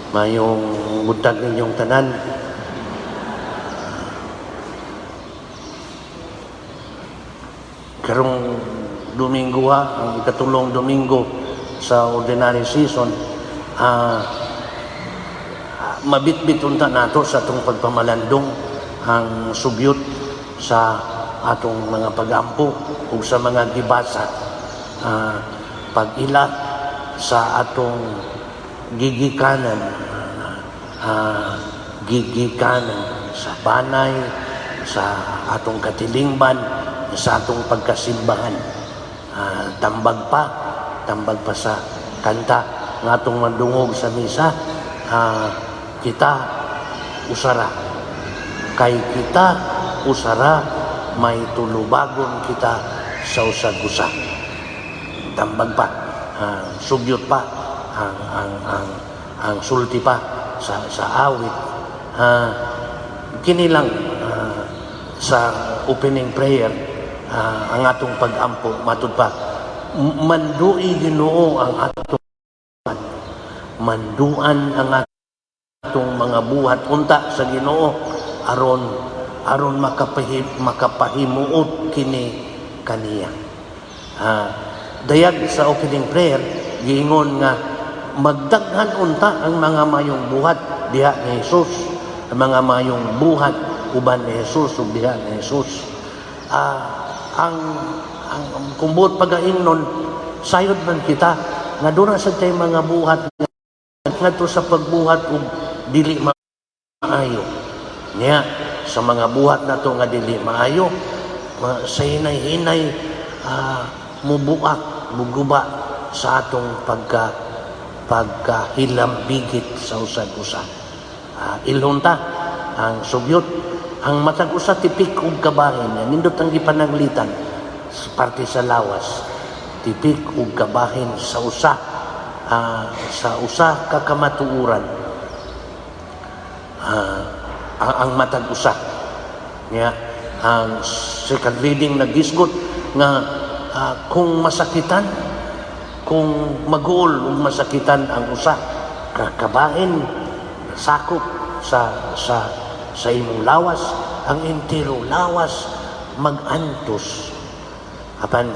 Mayong buntag ninyong tanan. Karong Domingo ha, ang ikatulong Domingo sa ordinary season, mabitbit unta nato sa atong pagpamalandong ang sugyot sa atong mga pagampo ug sa mga gibasa, pag-ila sa atong gigikanan, gigikanan sa banay, sa atong katilingban, sa atong pagkasimbahan. Tambag pa sa kanta nga atong madungog sa misa, kita usara. Kay kita usara, may tulubagon kita sa usag-usa. Tambag pa, sugyot pa, ang sulti pa sa awit. Kini lang sa opening prayer, ang atong pag-ampo matud pa, mandui Ginoo ang atong manduan, ang atong mga buhat unta sa Ginoo aron aron makapahimuot kini kaniya. Dayag sa opening prayer, giingon nga magdaghan unta ang mga mayong buhat diha ni Jesus, ang mga mayong buhat uban ni Jesus ug diha ni Jesus. Ang kung buot pagaingnon, sayod man kita nga duna sad tay mga buhat ngadto sa pagbuhat og dili maayo. Niya sa mga buhat nato nga dili maayo, sa hinay-hinay mubuak, muguba sa atong pagkahilambigit sa usag-usa. Ilhon ta ang sugyot, ang matag usa tipik og kabahin. Nindot ang gipananglitan sa parte sa lawas, tipik og kabahin sa usa ka kamatuoran, ang matag usa. Nya ang second reading nagisgot nga kung masakitan, kung maguol ug masakitan ang usa ka kabahin, sakop sa imong lawas, ang entero lawas magantos. Apan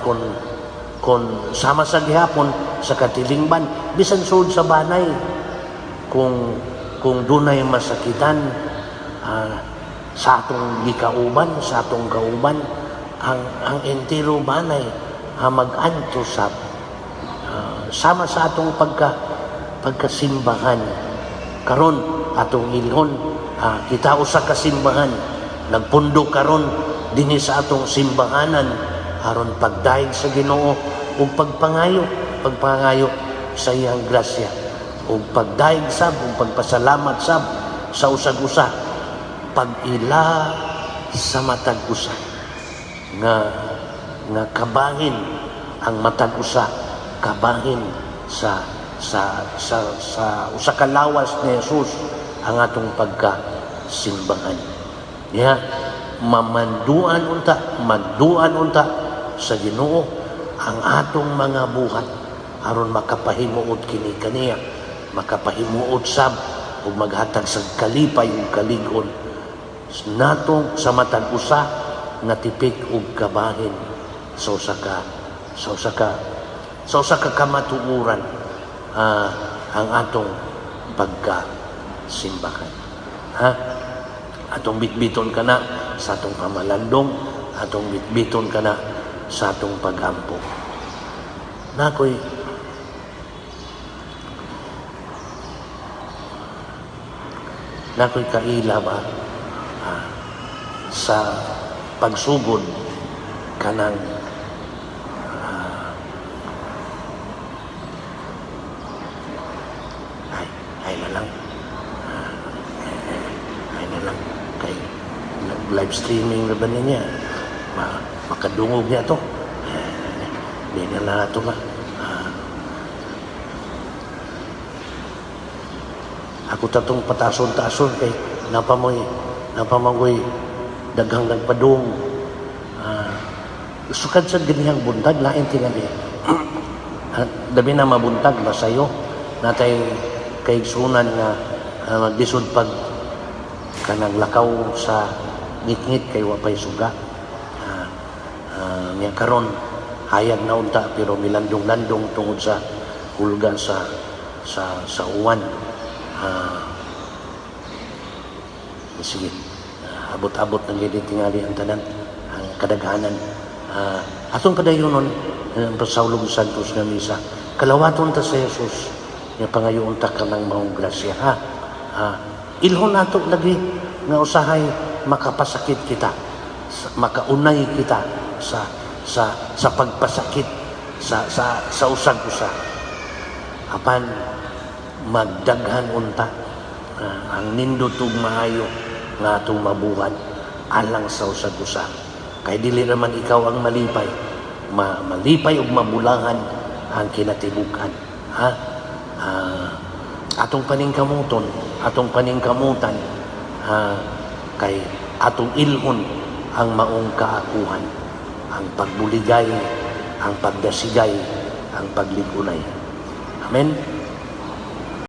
kung sama sa gihapon sa katilingban, bisan sud sa banay, kung dunay masakitan sa atong gikauban, sa atong kauban, ang entero banay magantos sab. Sama sa atong pagkasimbahan karon, atong ilhon, kita usa ka simbahan, nagpundo karon dinhi sa atong simbahanan aron pagdayeg sa Ginoo ug pagpangayo sa iyang grasya ug pagdayeg sab ug pagpasalamat sab sa usag-usa, pag-ila sa matag usa nga kabahin, ang matag usa kabahin sa usa ka lawas ni Jesus ang atong pagkasimbahan. Ya, mamanduan unta, manduan unta sa Ginoo ang atong mga buhat aron makapahimuot kini kaniya, makapahimuot sab ug maghatag sa kalipay ug kalig-on nato sa matag usa nga tipik ug kabahin sa usa ka kamatuoran, ang atong pagkasimbahan. Ha? Atong bitbiton kana sa atong pamalandong, atong bitbiton kana sa atong pagampo. Nakoy kaila ba sa pagsugod kanang ay ay na lang, ay na lang kay live streaming na ba niya, makadungog niya to. Di na lang ato ba. Ako tatong patason-tason kay napamoy daghang nagpadung. Sukad sa ganihang buntag, lain tingali. Labi na mabuntag masayo natay. kaigsunan nga maglisod pag kanang lakaw sa ngitngit kay wa pay suga. Nya karon hayag na unta, pero milandong-landong tungod sa hulga sa uwan. Sige, abot-abot ng gid tingali ang tanan, ang kadaghanan. Atong padayonon ang pasaulog sa Santos nga Misa. Kalawaton ta sa Jesus nga pangayoon ta kanang maong grasya, ha. Ilhon nato lagi nga usahay makapasakit kita, makaunay kita sa pagpasakit sa usag-usa. Apan magdaghan unta ang nindot ug maayo nga atong mabuhat alang sa usag-usa. Kay dili naman ikaw ang malipay, malipay ug mabulahan ang kinatibukan. Ha? Atong paningkamuton, atong paningkamutan, ha, kay atong ilhon ang maong kaakuhan, ang pagbuligay, ang pagdasigay, ang pagligunay. Amen.